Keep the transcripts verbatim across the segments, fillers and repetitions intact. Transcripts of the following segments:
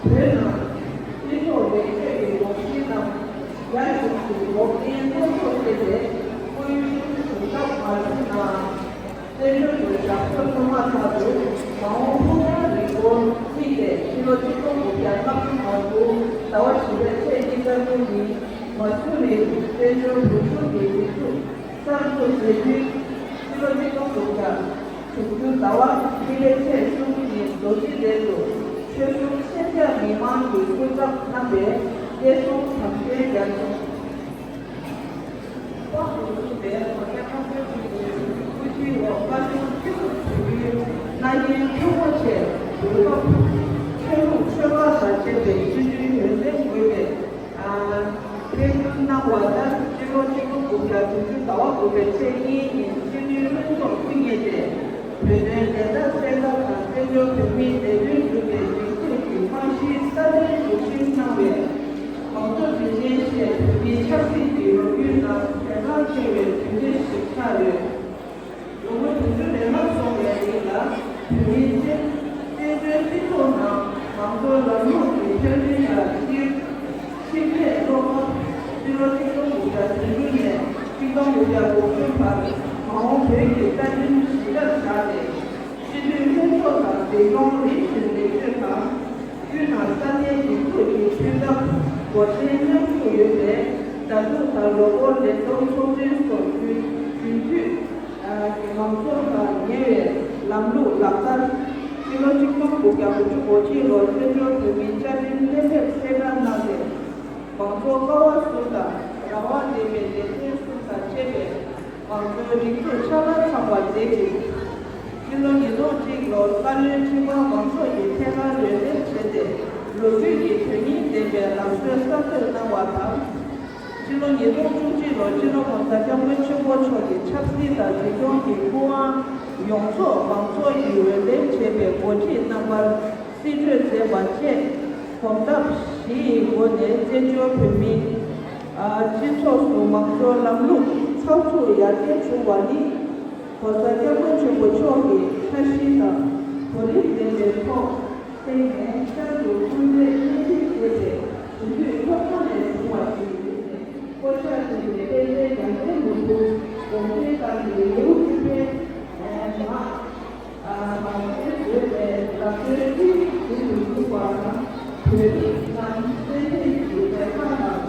བོད་ནང་སྤྱི་ཚོགས་ལེགས་བཅོས་ཀྱི་དགོངས་གཞི་རྣམས་རྒྱ་གཞུང་གིས་འགོག་རྐྱེན་སྣ་ཚོགས་བྱས་ཏེ་དངོས་ཡོད་གཞུང་ཞབས་མ་བྱུང་ནའང་། བཙན་བྱོལ་དུ་ཞབས་ཕྱི་ཐོག་མ་ཐག་ཏུ་མ་འོངས་ཕོ་བྲང་རིང་པོར་དམིགས་ཏེ་ཕྱི་ལོ་ཆིག་སྟོང་དགུ་བརྒྱ་ལྔ་བཅུ་ང་དགུ་ཟླ་བ་བཞི་པའི་ཚེས་ཉི་ཤུ་རྩ་དྲུག་ཉིན་མ་སུ་རིར་བཙན་བྱོལ་བོད་གཞུང་གི་སྒྲིག་འཛུགས་གསར་འཛུགས་མཛད་རྒྱུའི་ཕྱི་ལོ་ཆིག་སྟོང་དགུ་བརྒྱ་དྲུག་ཅུ་ཟླ་བ་གཉིས་པའི་ཚེས་བཅུ་དགུ་ཉིན་རྡོ་རྗེ་གདན་དུ་ཆོས་གཞུང་ཆེད་མངགས་མི་མང་གིས་སྐུ་ཚབ་གནང་བའི་བརྙན་སྲུང་དམ་ཅན་རྒྱ་མཚོ། དཔང་དུ་བཙུགས་པའི་ངོ་དེབ་ཁ་པར་ཅིག་གི་སྐུ་ཚེའི་འོག་དཔའ་ཤོད་ཆེ་རུ་གཏོང་རྒྱུའི་མནའ་གན་ཐུ་བོ་ཆེ་བོད་སྐབས་ཆོས་ལུགས་ཆོལ་ཁ་དང་བཅས་པའི་སྤྱི་འཐུས་ཡོན་ཏན་དགོས་པའི་ཨ་ཐད་སྐུལ་གནང་བ་ལྟར་སྤྱི་ལོ་ཆིག་སྟོང་དགུ་བརྒྱ་དྲུག་ཅུ་ཟླ་བ་དགུ་པའི་ཚེས་གཉིས་ཉིན་སྤྱི་འཐུས་ལྷན་ཚོགས་དབུ་བརྙེས་ཏེ། བོད་དོན་བདེན་མཐའ་གསལ་ཐབས་དང་བཙན་བྱོལ་བོད་མིའི་བདེ་དོན་སྒྲུབ་པའི་སྒྲིག་འཛུགས་ཀྱི་རྨང་གཞི་སྲ་བརྟན་འཛུགས་སྐྲུན་གནང་བས། མང་གཙོ་འཛིན་སྐྲུན་ཆེད་བོད་མིའི་ཆབ་སྲིད་ཀྱི་ལོ་རྒྱུས་ནང་གལ་འགངས་ཆེ་བའི་དུས་ཚོད་ཞིག་ཆགས་ཡོད། ལོ་ངོ་བདུན་ཅུ་རེ་ལྔ་སོང་བའི་རིང་ལ་བོད་མིའི་བཙན་བཙན་བྱོལ་སྤྱི་ཚོགས་ནང་མང་གཙོའི་ལམ་ལུགས་ཀྱི་འཆར་ཅན་དང་སྤྱི་ཁྲིམས་ལས་སློབ་པ་སྤྱི་ལོ་ཆིག་སྟོང་དགུ་བརྒྱ་བདུན་ཅུ་ནས་ཆིག་སྟོང་དགུ་བརྒྱ་དགུ་བཅུ་བར་མ་འོངས་བོད་ཀྱི་རྩ་ཁྲིམས་ཞིབ་ཕྲ་བཞག་སྟེ། སྤྱི་འཐུས་ལྷན་ཚོགས་དང་སྡིངས་ཆ་རིམ་བཞིན་ལེགས་བཅོས་དང་། དབུས་ནང་ས་གནས་སྒྲིག་འཛུགས་ཀྱི་འཐུས་ཚབ་འགོ་འདྲེན་མཉམ་ཞུགས་ཡོད་པས། ཟླ་དྲུག་དང་ལོ་འཁོར་ལས་བསྡོམས་ཚོགས་ཆུང་སོགས་རྒྱུན་རྒྱུན་མཐུད་ཀྱི་མང་ཚོགས་དང་ཉེ་བའི་ལམ་ལུགས་ལག་བསྟར། སྤྱི་ལོ་ཆིག་སྟོང་དགུ་བརྒྱ་དགུ་ཅུ་གོ་གཅིག་ལོར་བཙན་བྱོལ་བོད་མིའི་བཅའ་ཁྲིམས་གཏན་འབེབས་གསལ་བསྒྲགས་གནང་སྟེ། མང་གཙོ་ཀ་བ་གསུམ་དང་རང་དབང་ལྡན་པའི་ལས་དོན་གསུམ་དང་བཅས་པའི་མང་གཙོའི་སྒྲིག་འཛུགས་ཆ་ལག་ཚང་བ་མཛད་ཅིང་། སྤྱི་ལོ་ཉིས་སྟོང་གཅིག་ལོར་བཀའ་བློན་ཁྲི་པ་མང་ཚོགས་ཀྱིས་ཐད་ཀར་འོས་འདེམས་བྱས་ཏེ། ལོ་རྒྱུས་ཀྱི་དོན་སྙིང་ལྡན་པའི་ལམ་སྲོལ་གསར་གཏོད་གནང་བ་དང་། སྤྱི་ལོ་ཉིས་སྟོང་བཅུ་གཅིག་ལོར་སྤྱི་ནོར་༸གོང་ས་༸སྐྱབས་མགོན་ཆེན་པོ་མཆོག་གིས་ཆབ་སྲིད་དང་གཞུང་སྐྱོང་གི་སྐུ་དབང་ཡོངས་རྫོགས་མང་ཚོགས་ཀྱིས་འོས་འདེམས་བྱས་པའི་འགོ་ཁྲིད་རྣམ་པར་རྩིས་སྤྲོད་མཛད་པ་བཅས། གོམ་སྟབས་བཞི་ཡི་སྒོ་ནས་བཙན་བྱོལ་བོད་མིའི་སྤྱི་ཚོགས་སུ་མང་གཙོའི་ལམ་ལུགས་ཚགས་ཚུད་ཡར་རྒྱས་བྱུང་བ་ནི། ༸གོང་ས་༸སྐྱབས་མགོན་ཆེན་པོ་མཆོག་གི་འཆར་གཞི་དང་གོ་རིམ་ལྡན་པའི་ཐོག་བརྟེན་ནས་བསྐྱར་དུ་སྐུལ་འདེད་མཉམ་འཁྲིད་བྱས་ཏེ་ཞི་མཐུན་ཐོག་མཐའ་ནས་བྱུང་བ་ཞིག་ཡིན་ཞིང་། བསྐོ་བཞག་བྱས་པའི་དཔལ་ལྡན་རྒྱལ་མཚན་ལུང་ཕུག་དགོངས་དོན་ལྟར་གྱི་ལེའུ་བཅུ་པའི་ནང་། ལག་ལེན་བཟོས་པའི་ལག་རྩལ་སྤྱི་ཡིག་ཟུར་དུ་བཙུགས་པ་དང་། བོད་རིགས་རྣམས་བཙན་བྱོལ་གྱི་མཛད་འཕྲིན་དང་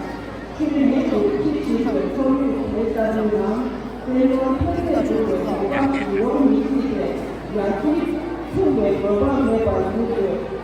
ཆོས་ཉིད་དུ་མཆིས་ཤིང་ཁོར་ཡུག་དེ་ལྟ་བུའི་ནང་བཙན་གཡོག་ཐོན་ལས་སྒྲུབ་པའི་གོ་སྐབས་ཀྱི་ལོ་མི་གཅིག་པའི་ཡར་རྒྱས་མཚུངས་པའི་དགོས་པ་མེད་པར་གྱུར་ཡོད།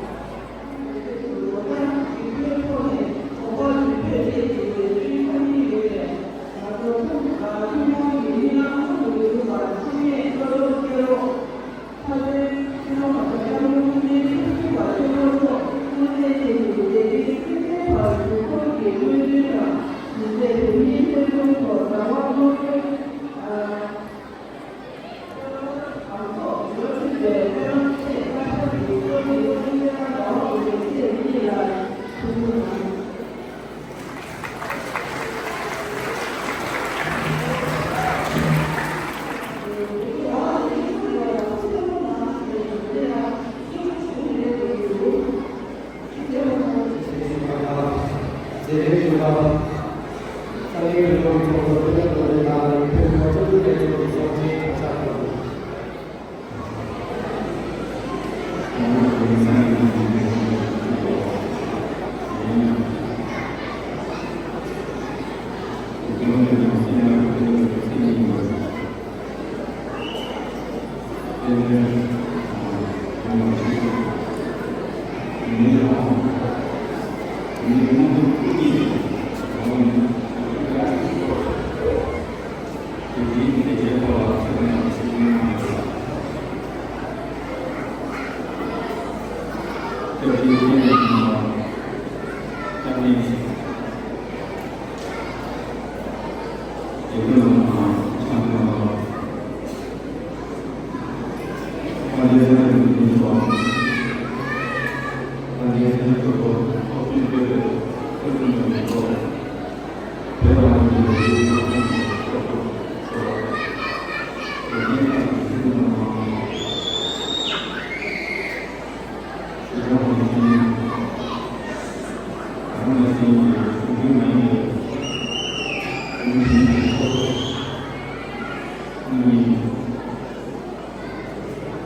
ཡིན།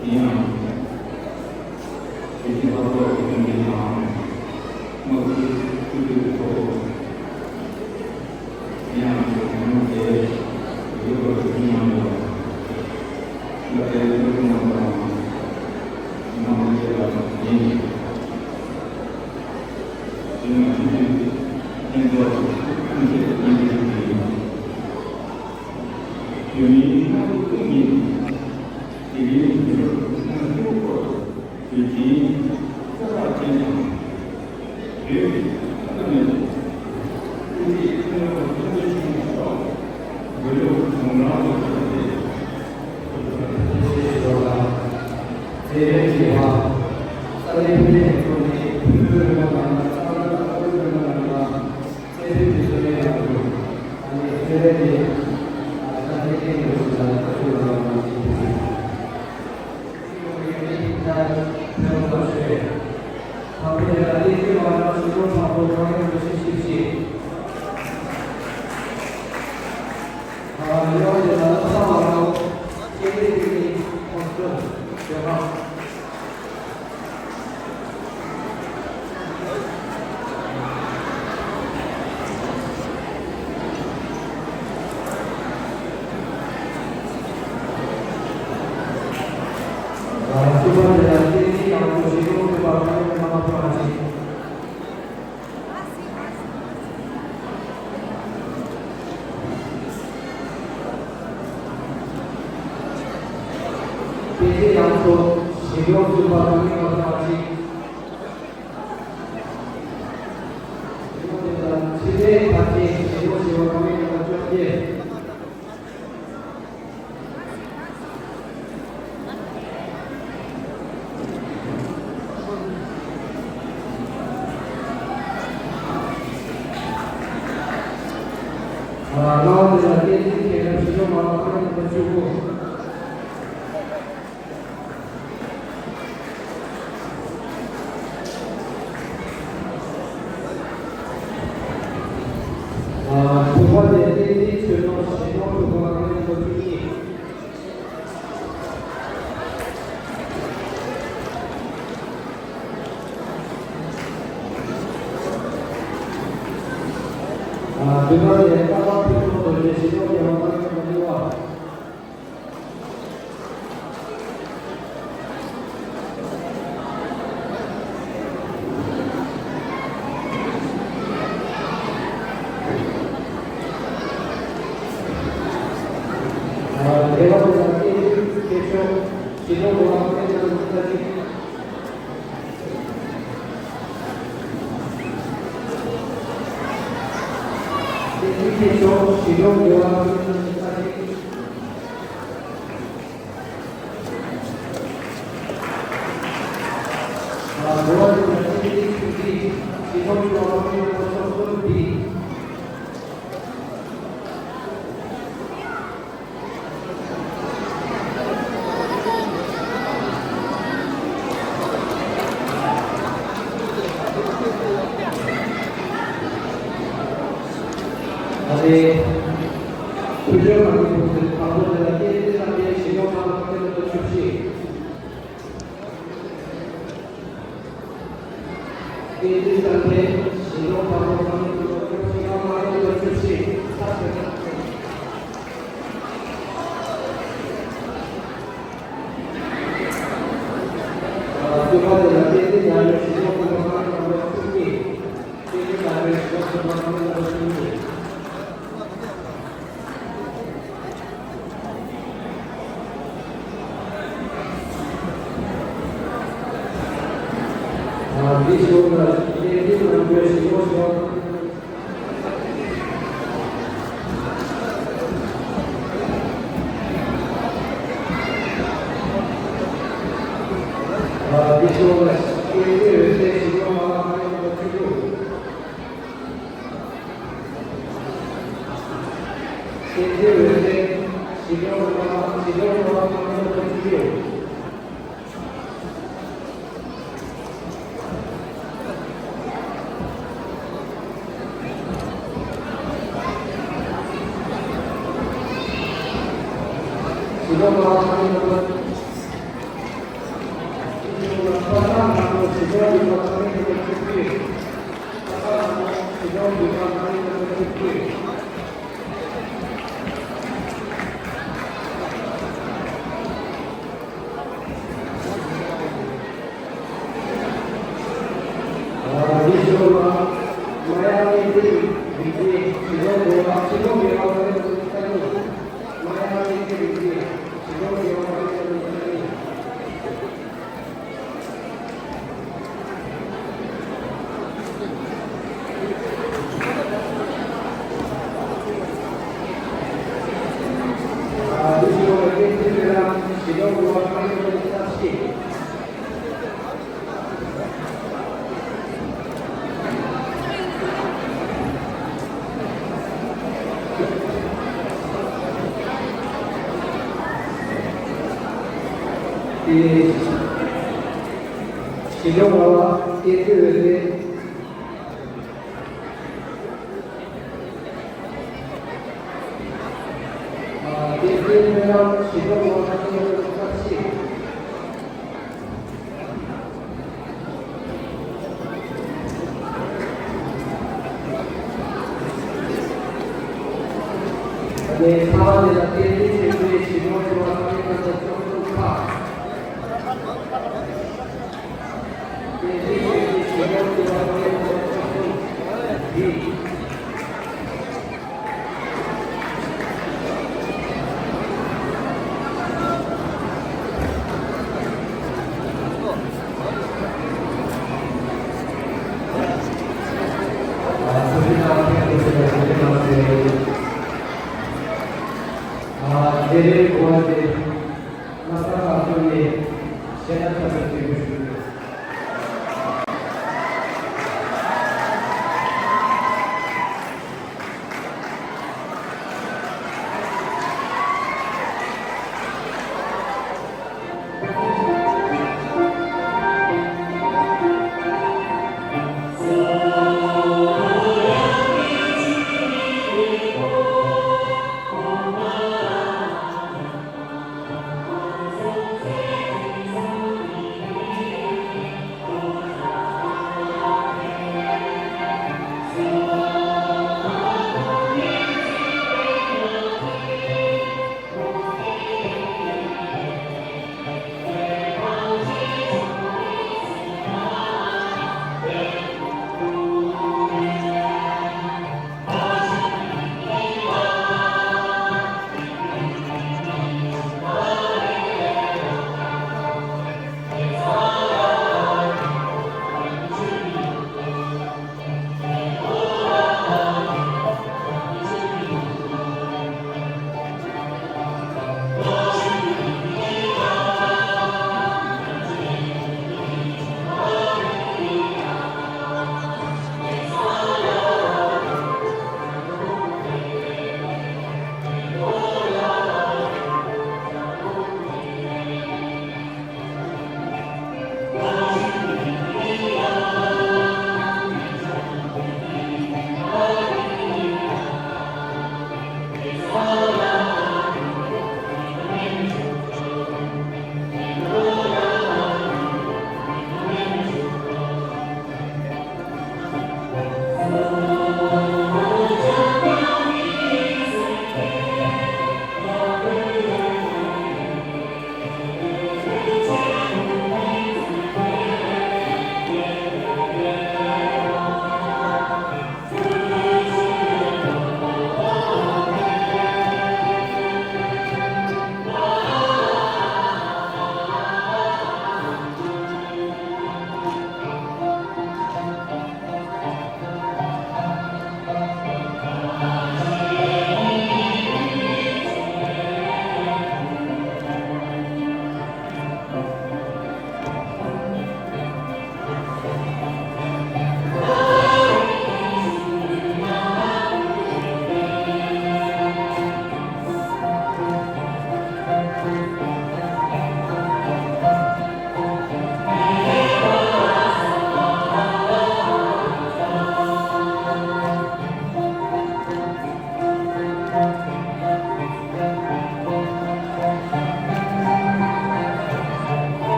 དེ་ཡང་། ཞི་བདེ་འཕགས་བོད་ཀྱི་དོན་དེ་དང་། དམངས་གཙོའི་སྤྱི་འཐུས་ཚོགས། དེ་ཡང་གོང་དེ་ཡོད་པར་གཟིགས་གནང་བ། ང་དེ་སློབ་གྲྭའི་རྣམ་པ་དང་། ནང་མི་ཡོད་པ་ཡིན། དེ་ནི་ཕྱི་དྲིལ་ལྷན་ཚོགས་ཀྱི་ཁྲིམས་བཅད་ཉིན་དེ་ཡིན། བོད་མིའི་སྔ་ཕྱི་ཀུན་གྱི་དེ་རིང་གི་ལོ་ལྔ་བཅུ་སྐོར་དུ་བོད་ཀྱི་ས་ཕག་ཅན་དང་། བོད་ཀྱི་ས་མེད་ཀུན་གྱི་ཐོན་ལོ་ཐོན་ལོ་ཆུང་སོགས་བོད་ལུགས་གུང་རང་དུ་བྱུང་སྟེ། བརྩེ་བའི་བྱེད་པ། ས་ལེ་ཕུ་ལེ་ཐོག་ནས་བོད་རིགས་རིམ་པ་ནང་ལ་ས་ལ་བོད་རིགས་རིམ་པ་ནང་ལ། པེ་ཏེ་ཡང་ཚོ་ཞིང་འབྲོག་ཚོགས་པ་ཁང་ནས་བར་ཐག་ཅིག་ཕྱི་པའི་ཕ་སྐྱེས་ཞིང་འབྲོག་ཞིང་པ་ཁང་ནས་བར་བཅོ་བརྒྱད། ཨ་ལའོ་དེ་ལ་བསྟན་འཛིན་མཁྱེན་རབ་ཞིང་འབྲོག་མ་ལག་ཁང་ནས་བར་བཅུ་དགུ། ཨ་དྲུག་པ་དེ་བསྟན་འཛིན་ཆོས་སྐྱོང་ཞིང་འབྲོག་དྲུག་པ་ཁང་ནས་བར་བཅུ་གཉིས། ཨ་བདུན་པ་དེ་རྟ་པ་ཕུན་ཚོགས་རྡོ་རྗེ་ཞིང་འབྲོག་རྒྱལ་བ་ཁང་ནས་བར་བཅུ་པ། ཨ་ནི། ཕུལ་བྱུང་ནང་གི་ཕུགས་བསམ་དང་པོ་དེ་ལ་སྐད་འཕྲིན་བསམ་གཏན་ཞིང་འབྲོག་མ་ལག་ཁང་ནས་བར་བཅུ་བཞི། སྐད་འཕྲིན་བསམ་གཏན་ཞིང་འབྲོག་མ་ལག་ཁང་ནས་བར་བཅུ་བཞི། ཨ་སྐྱོབ་པ་དེ་ལ་སྐད་འཕྲིན་ཉམས་མྱོང་ཞིང་འབྲོག་ཁུལ་དུ་ཁང་ནང་དུ་ཐུག་གི། སྐད་འཕྲིན་ཉམས་མྱོང་ཞིང་འབྲོག་ཁུལ་དུ་ཁང་ནང་དུ་ཐུག་གི། ཨ་འདི་ཞོར་ལ་སྐད་འཕྲིན་ནང་དུ་ཞིང་འབྲོག་ཞིང་འབྲོག་དེ་ཞི་ལུ་བ་ལ་སྐད་འབོད་རེད། དེ་དེ་སྨོན་ལམ་ཞི་ལུ་བ་ལ་སྐད་འབོད་ཚར་ཤིག་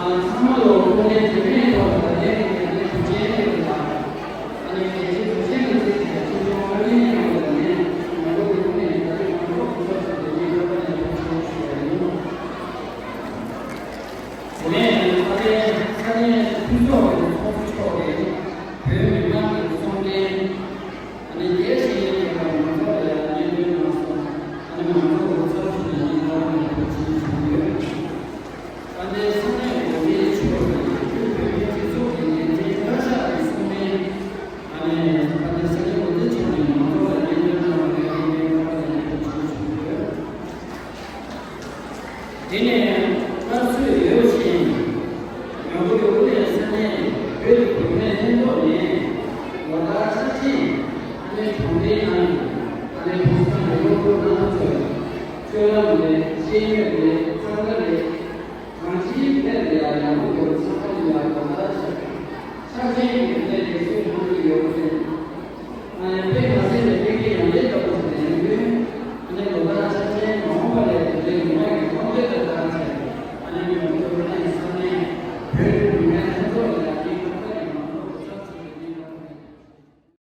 ཚང་མ་ལོ་ཁོང་ནས་དེ་རིང་ཐོག་ད་ལན་གྱི་ཡ་ལན་གྲུབ་ཆེན་ཡོད་ལ། ཨ་ནི་རྒྱལ་སྤྱིའི་གྲུབ་ཆེན་གྱི་ཚིག་གི་ཆུ་ཆུང་ཨ་ནི་ཡང་ཡོད་ནས་ང་ཚོ་གི་ཐོག་ནས་ད་རེས་ང་ཚོ་གོང་ས་མཆོག་གི་ལས་འགན་ཐོག་ནས་ཐུགས་རྗེ་ཆེ་ཞུ་བ་ཡིན། དེ་ནས་ད་ལྟའི་ས་གནས་ས་གནས་ཕུན་ཚོགས་ཀྱི་ཚོགས་གཙོ་མཆོག་གིས་བོད་མི་མང་གི་གསུང་འཕྲིན་ཨ་ནི་རྒྱས་ཤིང་ཡོད་པ་མང་ཚོགས་ལ་སྙན་སྒྲོན་གནང་སོང་། ཨ་ནི་མང་ཚོགས་ཀྱི་ཚབ་ཞུས་ནས་སྙན་སྒྲོན་གནང་བའི་ཐུགས་རྗེ་ཆེ་ཞུ་གི་ཡོད། ད་ལྟའི་ས་གནས་འགོ་འཛིན་མཆོག་གིས་བོད་མིའི་སྒྲིག་འཛུགས་ཀྱི་འགན་འཛིན་བཀའ་ཤག་གི་གསུང་འཕྲིན་ཨ་ནི་ད་ལྟའི་ས་གནས་འགོ་འཛིན་མཆོག་ནས་མང་ཚོགས་ལ་སྙན་སྒྲོན་གནང་བའི་སྙན་སྒྲོན་གནང་བ་ལ་ཐུགས་རྗེ་ཆེ་ཞུ་གི་ཡོད། དེ་ནས་སླར་གསོས་ཡོད་ཅིང་། ཡང་སྒོས་ཀྱི་དབུ་ལས་ས་གནས་བོད་ཀྱི་བུད་མེད་ལྷན་ཚོགས་ནས་ལོ་ལྟར་ཆབས་ཅིག་ཨ་ནེ་གྲོང་སྡེའི་ནང་ཨ་ནེ་ཕུགས་བསམ་གྱི་སློབ་ཕྲུག་རྣམ་པ་ཚོར་སྤྱོད་ལམ་རེད། ཤེས་ཡོན་རེད། འཚང་ཁ་རེད། གང་ཅིའི་ཐད་ལ་ཡང་ཡང་སྒོས་ཀྱི་འཚང་ཁ་ཡིན་ལ་ལོ་ལྟར་ཆབས་ཆབས་ཅིག་གི་ཐད་ལ་ལེགས་བཅོས་གནང་གི་ཡོད་པ་རེད། ཨ་ནེ་དཔེ་